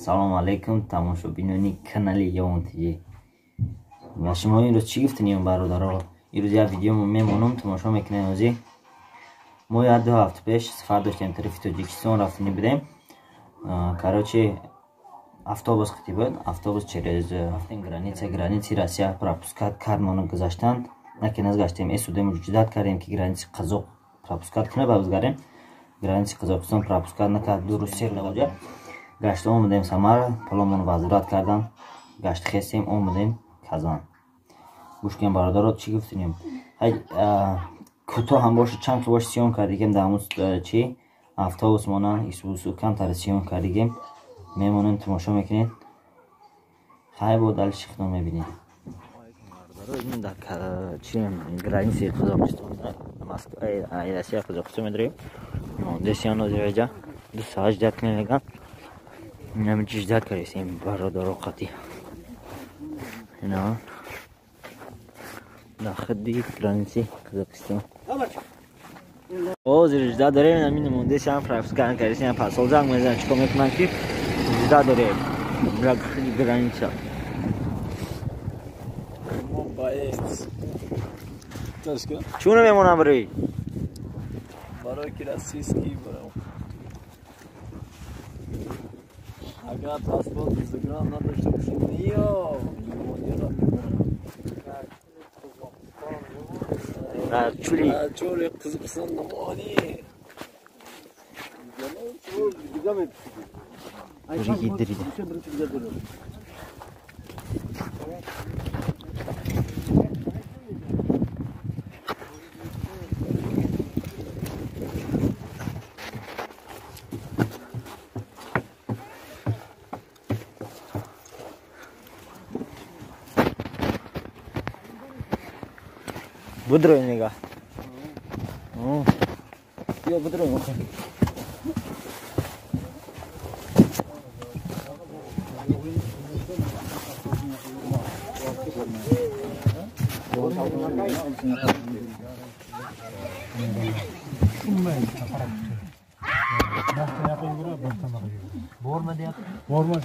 Салому алейкум тамошобинони канали Явон ТЖ. Ва шумо имрӯз чӣ гуфтанем, бародаро? Имрӯз як видео мемонам, тамошо мекунем. Ҳозир мо як ду ҳафта пеш сафар доштем, тарафи Тоҷикистон рафтанӣ будем. Короче, автобус қити буд, автобус через рафтем граница, граници Россия пропускать кард, моно гузаштанд, наки назгаштем, эсудем, ждать кардем, ки граници Қазоқ пропускать кунад, ба бизгарем. Граници Қазоқистон пропускать накард, ду рӯз сер навоҷа гашта омадем Самара, пуломон возврат кардан, гашт хестем, омадем Казан. Гӯш кунем, бародаро, чӣ гуфтанем? Кӯтоҳ ҳам бошад, чанд ки бошад, съём кардигем дар ҳамун чи автобус мона исусу камтар съём кардигем, мемонем, тамошо мекунед. Хай, бо дальше худо мебинед. Дар чи граници Қазоқистон, Россия, Қазоқистон медорем. Мондесиан озиҷа 2 соат ждать кунем, меган. Ҳамин ждать кардесем, бародаро, қати ина дар худи граници Қазоқистон. Ҳозир ждать дорем, ҳамин мондесиан пропуска кардесиан, пасол занг мезанад, чикор мекунанд, ки ждать дорем дар худи граница. Чуно мемонам барои? Барои ки российский барам. Агар паспорт загран надошта бошӣ, ниё, мемонира мебарам. Чули. Чули Қазоқистон намони. Гидрида. Будрои нега. Ё будрои мохе. Borma deyapti. Borma.